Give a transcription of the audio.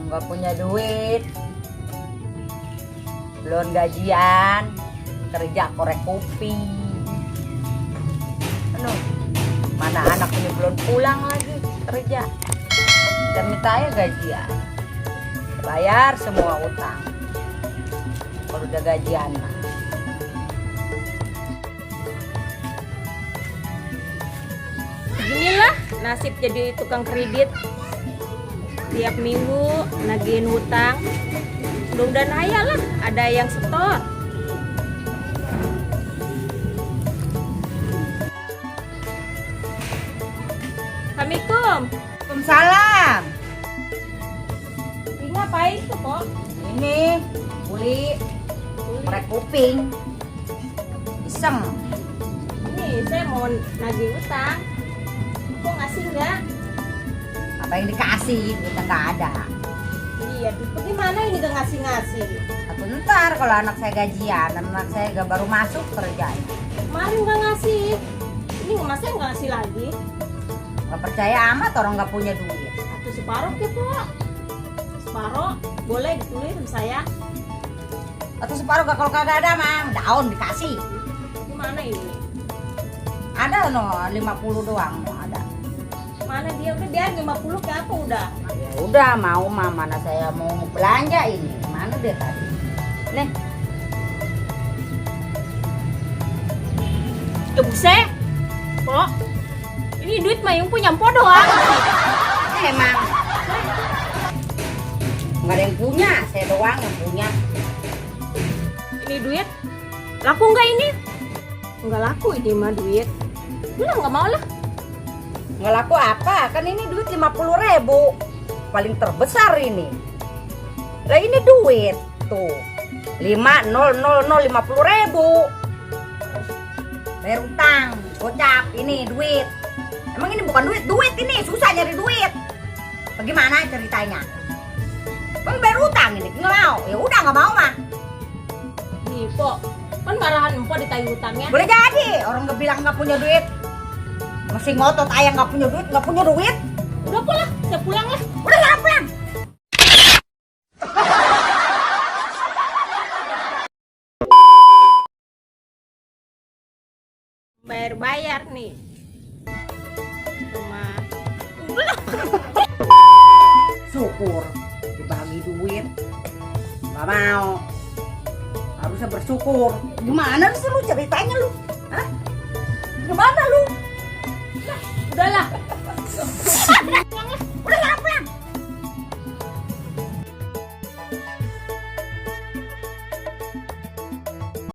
nggak punya duit, belum gajian, kerja korek kopi. Mana anak ini belum pulang lagi kerja, dan minta ya gajian, bayar semua utang. Kalau udah gajian mah. Beginilah nasib jadi tukang kredit. Tiap minggu nagihin hutang. Mudah-mudahan ayah lah ada yang setor. Assalamualaikum. Waalaikumsalam. Ini ngapain itu kok? Ini beli korek kuping, iseng. Ini saya mau nagih hutang. Kok ngasih nggak? Apa yang dikasih, kita nggak ada. Iya, bagaimana ini gak ngasih-ngasih? Atau ntar kalau anak saya gajian, anak saya gak baru masuk kerja. Kemarin gak ngasih. Ini masnya gak ngasih lagi. Gak percaya amat orang gak punya duit. Atau separuh ke Pak? Separuh boleh ditulis sama saya. Atau separuh gak, kalau kagak ada mah daun dikasih. Gimana ini? Ada no 50 doang ada. Mana dia udah dia 50 ke apa udah? Ya udah mau mah, mana saya mau belanja ini. Mana dia tadi? Nih. Ya buset. Kok? Ini duit mah yang punya Mpok doang. Emang nggak ada yang punya, saya doang yang punya. Ini duit laku nggak ini? Nggak laku ini mah duit. Udah nggak mau lah. Nggak laku apa? Kan ini duit 50.000, paling terbesar ini. Lah ini duit tuh 50.000. Bayar utang, gocap ini duit. Emang ini bukan duit ini susah nyari duit. Bagaimana ceritanya? Bang bayar utang ini nggak mau, ya udah nggak mau mah. Nih Pok, kan marahan Mpok ditagih hutangnya. Boleh jadi orang nggak bilang nggak punya duit. Masih ngotot ayah nggak punya duit. Udah pulang, saya pulang lah. Udah lah pulang. Bayar nih. Cuma Syukur dibagi duit. Nggak mau. Harusnya bersyukur. Gimana sih lu ceritanya lu? Hah? Gimana lu?